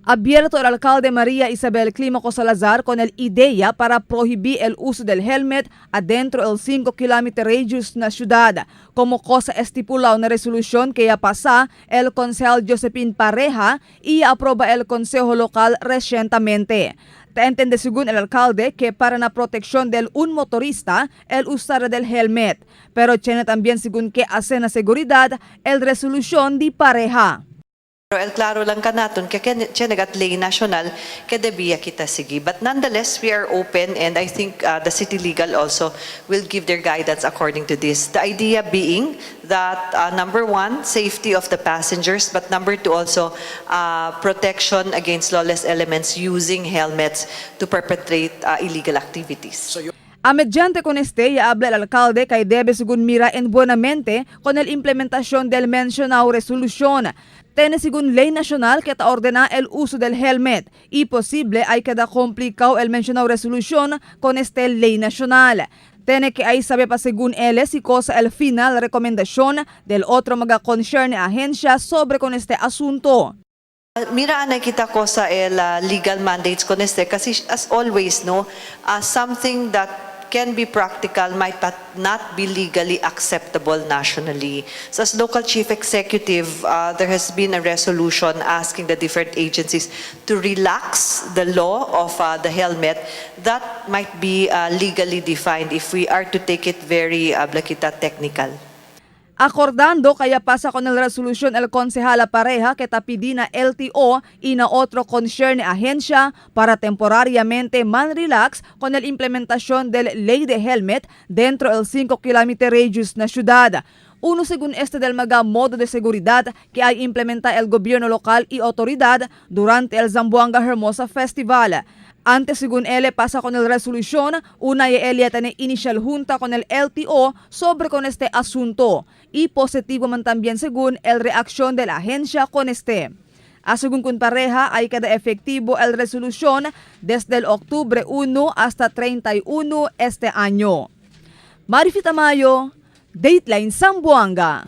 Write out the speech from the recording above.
Abierto el alcalde María Isabel Clímaco Salazar con el idea para prohibir el uso del helmet adentro el 5 km radius na ciudad, como cosa estipulado na resolución que ya pasa el concejal Josephine Pareja y aproba el Consejo Local recientemente. Te entiende según el alcalde que para la protección del un motorista el usar del helmet. Pero tiene también según que hace na seguridad el resolución di Pareja. Pero el claro lang kanaton kaya ken ley nacional ke debia kita sige. But nonetheless, we are open and I think the city legal also will give their guidance according to this. The idea being that number one, safety of the passengers, but number two also protection against lawless elements using helmets to perpetrate illegal activities. A mediante con este, ya habla el alcalde que debe según mira en buenamente con el implementación del mencionado resolución. Tiene según ley nacional que ta ordena el uso del helmet y posible hay queda complicado el mencionado resolución con este ley nacional. Tiene que ahí sabe pa según él si cosa el final recomendación del otro mga concern agencia sobre con este asunto. Mira anay kita ko sa el legal mandates ko neste kasi as always, no, something that can be practical might not be legally acceptable nationally. So as local chief executive, there has been a resolution asking the different agencies to relax the law of the helmet that might be legally defined if we are to take it very kita technical. Acordando kaya pasa con el resolución el concejala Pareja que tapidi na LTO y na otro concern agencia para temporariamente man relax con el implementación del ley de helmet dentro el 5 km radius na ciudad. Uno según este del maga modo de seguridad que hay implementa el gobierno local y autoridad durante el Zamboanga Hermosa Festival. Antes, según él, pasa con el resolución, una y él ya tiene inicial junta con el LTO sobre con este asunto. Y positivo man también según el reacción de la agencia con este. A según con Pareja, hay queda efectivo el resolución desde el octubre 1 hasta 31 este año. Marifi Tamayo, Dateline Zamboanga.